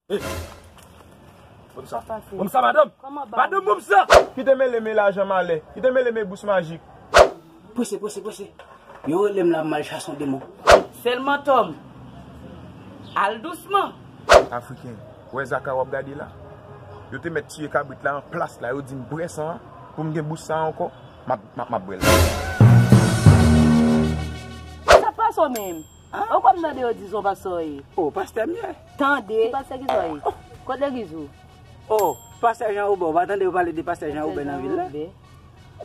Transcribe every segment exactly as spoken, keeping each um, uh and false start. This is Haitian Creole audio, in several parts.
Hey! Bon sa. Bon sa, madanm. Madanm, bon sa. Kite mele men lajan malè. Kite mele men bous majik. Prese, prese, prese. Yo rele m la, m al chase yon demon. Sèlman Tòm. Al dousman. Afriken, ou wè Zaka w ap gade la? Yo te mèt tiye kabrit la an plas la, yo di m bwè san an, pou m gen bous sa ankò, m ap, m ap, m ap bwè l. Sa pase w menm? Ou konn tande yo di se yon pastè w ye? Oh, pastè m ye. Tande. Ki pastè ki sa w ye? Kot legliz ou? Oh, pastè Jean Robert, ou pa tande yo pale de pastè Jean Robert nan vil la?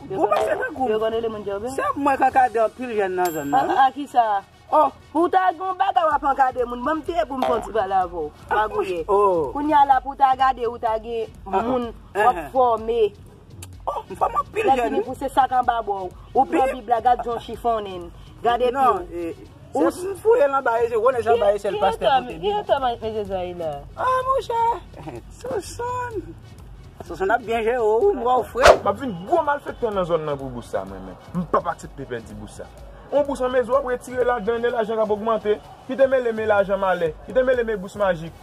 Bon, pastè tankou m. Yo konn rele moun Jean Robert? Se mwen k ankadre anpil jèn nan zòn nan. A, a, a ki sa? Oh, pou w ta gen yon bagay w ap ankadre moun, ban m te pou m fè yon ti pale avè w. Magouyè. Oh. Kounye a la, pou w ta gade, ou ta gen moun w ap fòme. Oh, m fòme anpil jèn. Lè fini pou se sa k anba bò w. Ou pran Bib la, gad jan w chifonnen l. Gade pye w. Non, e, se pou m fouye l anba, e se Wonè Jean anba, e se l pastè pote Bib. Ki, ki, ki, ki mesye sa ye la? Ah, monchè. Sonson. Sonson ap byen jere w, m wè w fre. M ap vin gwo malfektè nan zòn nan pou bous sa, mwen menm. M p ap aksepte pèdi bous sa. On bous an mezi, w ap retire ladan, e lajan k ap ogmante. Kite mele men lajan malè. Kite mele men bous majik.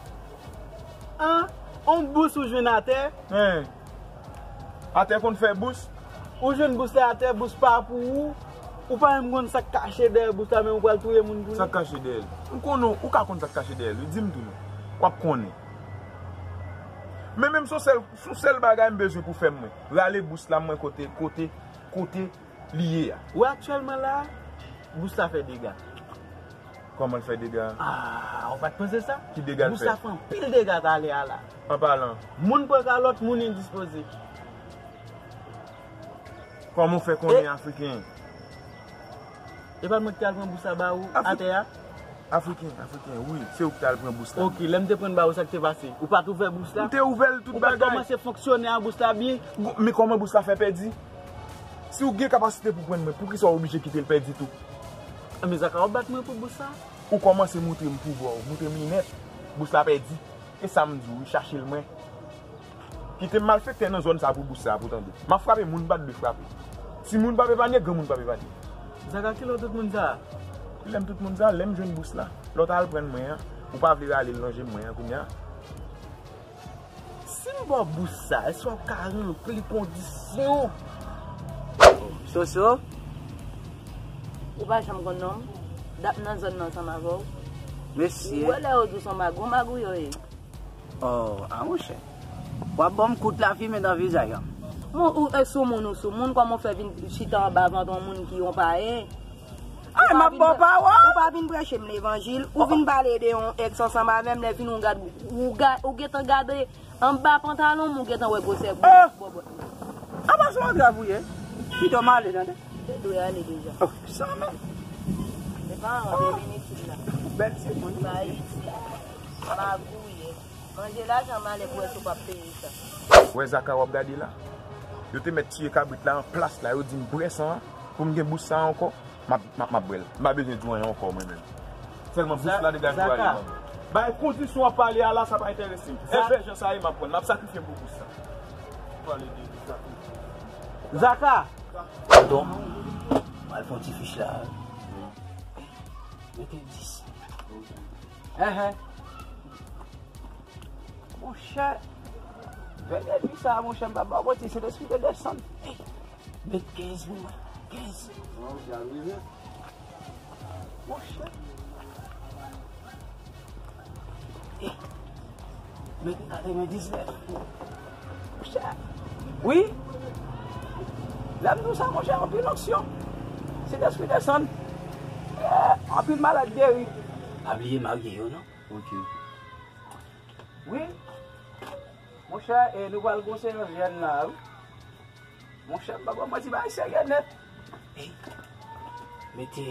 An, on bous ou jwenn atè? Hen. Atè konn fè bous? Ou jwenn bous la atè, bous pa pou ou. Ou pa menm konn sa k kache dèyè bous la, men ou pral touye moun pou li. Sa k kache dèyè l? M konnen w, ou ka konn sa k kache dèyè l, wi. Di m tou non. W ap konnen. Men menm se yon sèl, se yon sèl bagay m bezwen pou fè m mwen. Rale bous la mwen kote, kote, kote li ye a. Ou wè aktyèlman la, bous la fè dega. Kòman l fè dega? Ah, ou pa t panse sa? Ki dega l fè? Bous la fè anpil dega talè a la. An palan. Moun pran kalòt, moun endispoze. Kòman w fè konnen, Afriken? E pa mwen ki t al pran bous la ba ou atè a? Afriken, Afriken, wi, se ou ki t al pran bous la. Ok, lè m te pran l ba ou, sa k te pase? Ou pa t ouvè bous la? M te ouvè l tout bagay. Ou pa t kòmanse fonksyone ak bous la byen? Men kòman bous la fè pèdi? Si w gen kapasite pou pran mwen, poukisa w oblije kite l pèdi tou? Anben, Zaka, w ap bat mwen pou bous sa? Ou kòmanse montre m pouvwa w, montre m linèt. Bous la pèdi. E sa m di w, wi, chache l mwen. Kite m malfektè nan zòn sa pou bous sa, pou tande. M ap frape moun m pa t dwe frape. Timoun p ap epanye, granmoun p ap epanye. Zaka, kilè w tout moun sa? Kilè m tout moun sa? Lè m jwenn bous la. Lè w ta al pran mwen an, ou pa vle rale l nan je m mwen an kounye a. Si m ba w bous sa, èske w ap ka ranpli kondisyon? Soso? Ou pa janm konn non m. Dat m nan zòn nan ansanm avè w. Mesye. Ou wè lè yo di w se yon mag-, gwo magouyè w ye. Oh, a monchè. W ap ban m kout lafimen nan vizaj lan. Mon, ou, e, soumoun ou soumoun, kòman w fè vin chita anba vant yon moun ki yon payen? Ay, m ap ba w pawòl. Ou pa vin preche m levanjil, ou vin pale de yon èks ansanm avè m, lè fini w gad, ou ga-, ou gentan gade anba pantalon m, ou gentan wè gwosè bò, bò, bò. Apa se yon antrav ou ye? Pito m ale, tande. Ou te dwe ale deja. Oh, sa menm. Se pa antre vin isit la. Bèl timoun. Pa isit. Magouyè. Manje lajan malè pou wè si w p ap peye sa. Wè Zaka w ap gade la? Yo te mèt tiye kabrit la an plas la, yo di m bwè san an, pou m gen bous sa ankò, m ap, m ap, m ap bwè l. M pa bezwen di w anyen ankò, mwen menm. Sèlman bous la degaje w ale ban m. Bay kondisyon w ap pale a la, sa pa enterese m. Envè jan sa ye, m ap pran l. M ap sakrifye m pou bous sa. Pale de, de sakrifye. Zaka! Tonton, m al fè yon ti fich la. Mete dis. Enhen. Monchè, vennde di sa, monchè, m pa ba w manti, Sentespri te desann. Met kenz pou mwen, kenz. Monchè. Met, met diznèf. Monchè. Wi. Lè m di w sa, monchè, anpil onksyon. Sentespri desann. Eh, anpil malad geri. Pa bliye marye yo, non. Ok. Wi. Monchè, e nou pral gon seyans jèn la, wi. Monchè, m pa ba w manti, bagay serye nèt. Ey, mete,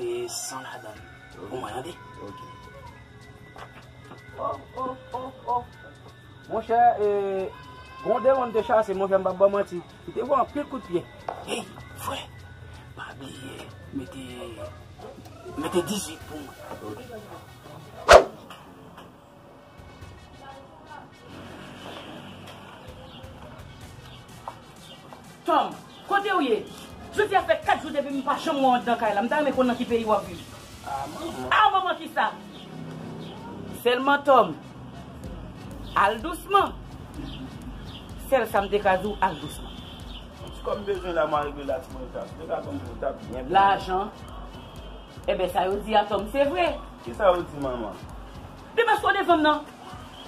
e, san ladan l. Pou mwen, tande? Ok. Oh, oh, oh, oh. Monchè, e, gon demon te chase, monchè, m pa ba w manti. Li te voye anpil kout pye. Ey, frè, pa bliye, mete, mete dizuit pou mwen. Ok. Tòm, kote w ye? Jodi a fè kat jou depi m pa janm wè w anndan kay la. M ta renmen konn nan ki peyi w ap viv. A, manman. A, manman kisa? Sèlman Tòm. Al dousman. Sèl sa m te ka di w, al dousman. Ti kòb m bezwen la, m a regle la, ti mwen ta. Te ka konn pou ta byen. Lajan. Enben, sa yo di a Tòm, se vre. Kisa yo di, manman? Demen sou devan m nan.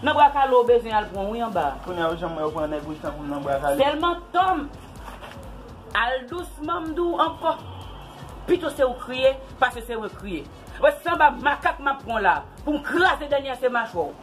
Nan bra kale w bezwen al pran wi anba. Kounye a, ou janm wè yo pran nèg wi tankou m nan bra kale. Sèlman Tòm, al dousman m di w ankò. Pito se ou kriye, pase se mwen kriye. Wè se anba makak m ap pran w la, pou m kraze dènye se machwa w.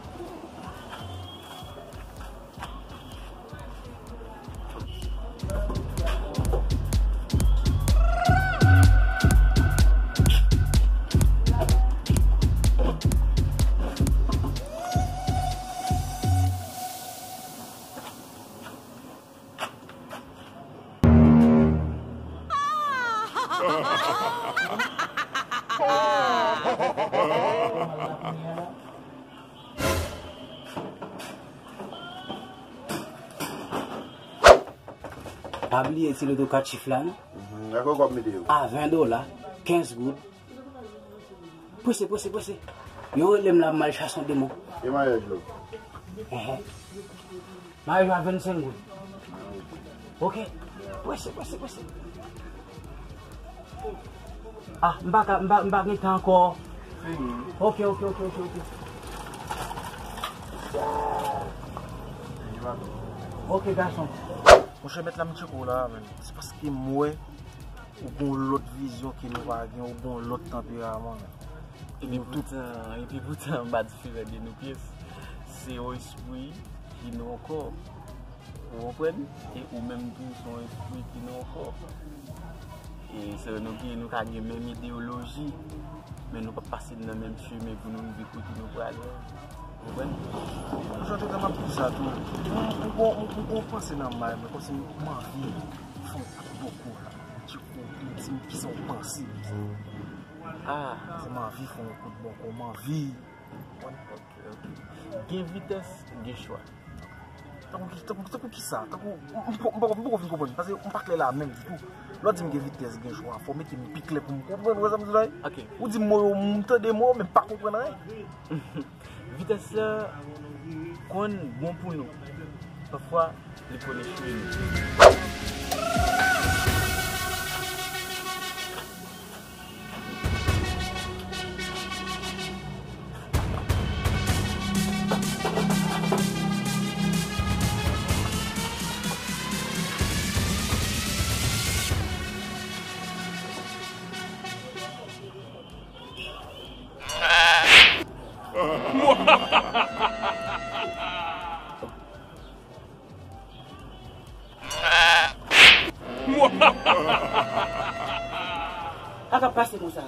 Pa bliye ti loto kat chif la, non? Mhm. Gade kòb mete yo. A ven dola, kenz goud. Prese, prese, prese. Yo rele m la, m al chase yon demon. E maryaj yo? Ehe. Maryaj yo a vennsenk goud. Ok. Prese, prese, prese. Ah, m pa ka, m pa, m pa gen tan ankò. Fini. Ok, ok, ok, ok, ok. Ok, gason. Monchè, mèt la m tcheke w la, men. Se paske m wè ou gen yon lòt vizyon ke nou pa gen, ou gen yon lòt tanperaman, men. Epi poutan, epi poutan, m pa diferan de nou pyès. Se yon espri ki nan yon kò. Ou konprann? E ou menm tou, se yon espri ki nan yon kò. E se nou ki, nou ka gen menm ideyoloji, men nou p ap pase nan menm chemen pou nou rive kote nou prale. Ou konprann? Jan te m ap di sa tou. M, m, m, m, m, m panse nan may mwen, kòmsi m anvi fè yon kout bòkò la. Ti kou, di m kisa w panse. Ah. Se m anvi fè yon kout bòkò, m anvi. Ok, ok. Gen vitès, gen chwa. Tankou ki, tankou, tankou kisa? Tankou, m, m, m, m poko fin konprann. Paske m pa klè la menm ditou. Lè w di m gen vitès, gen chwa, fò w mete m pi klè pou m konprann, ou wè sa m di la? Ok. Ou di m mo yo, m tande mo yo, men m pa konprann anyen. Vitès la konn bon pou nou. Pafwa, li konn echwe nou. Sa k ap pase konsa?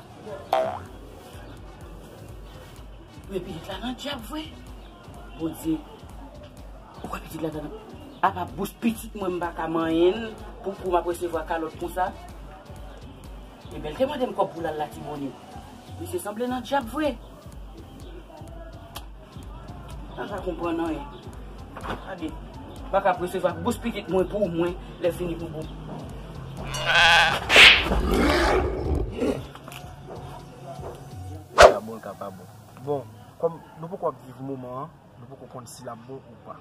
Men pitit la nan dyab vre. Bondye, ou kwè pitit la ta nan, apa bous pitit mwen m pa ka manyen l pou, pou m ap resevwa kalòt konsa? Ebyen, l te mande m kòb pou l al Latibonit. Misye sanble nan dyab vre. M pa ka konprann anyen. Gade, m pa ka resevwa bous pitit mwen pou mwen, lè fini pou bou. Li ka bon, li ka pa bon. Bon, kòm nou poko ap viv moman an, nou poko konn si l ap bon ou pa.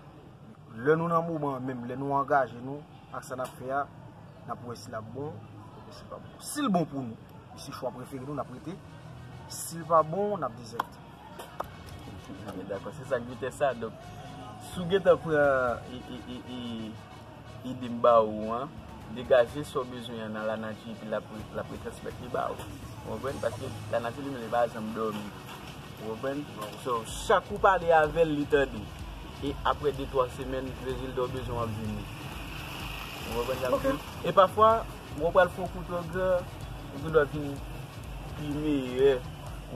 Lè nou nan moman an menm, lè nou angaje nou ak sa n ap fè a, n ap wè si l ap bon oubyen si l pa bon. Si l bon pou nou, e se chwa prefere nou, n ap rete. Si l pa bon, n ap dezète. Dakò, se sa k vitès sa. Donk, si w gentan pran e, e, e, e, ide m ba ou an, degaje sa w bezwen an nan lanati, epi l ap, l ap retransmèt li ba ou. Ou konprann? Paske lanati li menm, li pa janm dòmi. Ou konprann? So, chak ou pale avè l, li tande. E apre de, twa semèn, rezilta w bezwen w ap vini. Ou konprann sa m di? E pafwa, lè w pral fè yon kout ougan, ou gendwa vin pi meyè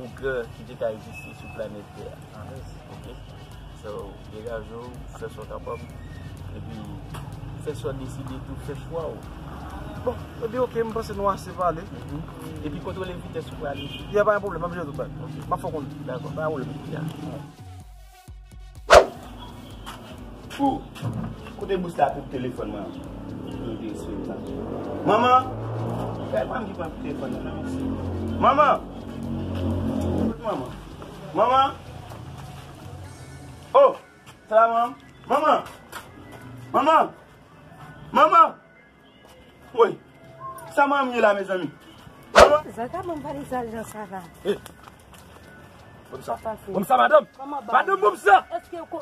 ougan ki te ka egziste sou planèt tè a. Alèz. Ok? So, degaje w, fè sa w kapab. Epi, fè sa w deside tou, fè chwa w. Bon, epi ok, m panse nou ase pale. Mhm. Epi kontwole vitès ou prale. Ya, pa gen pwoblèm, m ap jere tout bagay. Ok. M ap fè w konnen. Dakò. Pa gen pwoblèm. Ya. O, kote bous la ak telefòn mwen an? Mwen te eseye sa. Manman! Fè pa m ki pran telefòn nan, non, mèsi. Manman! Kote manman? Manman! O! Sa la, manman? Manman! Manman! Manman! Woy! Sa manman ye la, mezanmi? Manman! Zaka, manman, pa de sa, jan sa va. Eh! Bon sa. Sa pase. Bon sa, madanm. Kòman ba? Madanm, bon sa. Èske ko-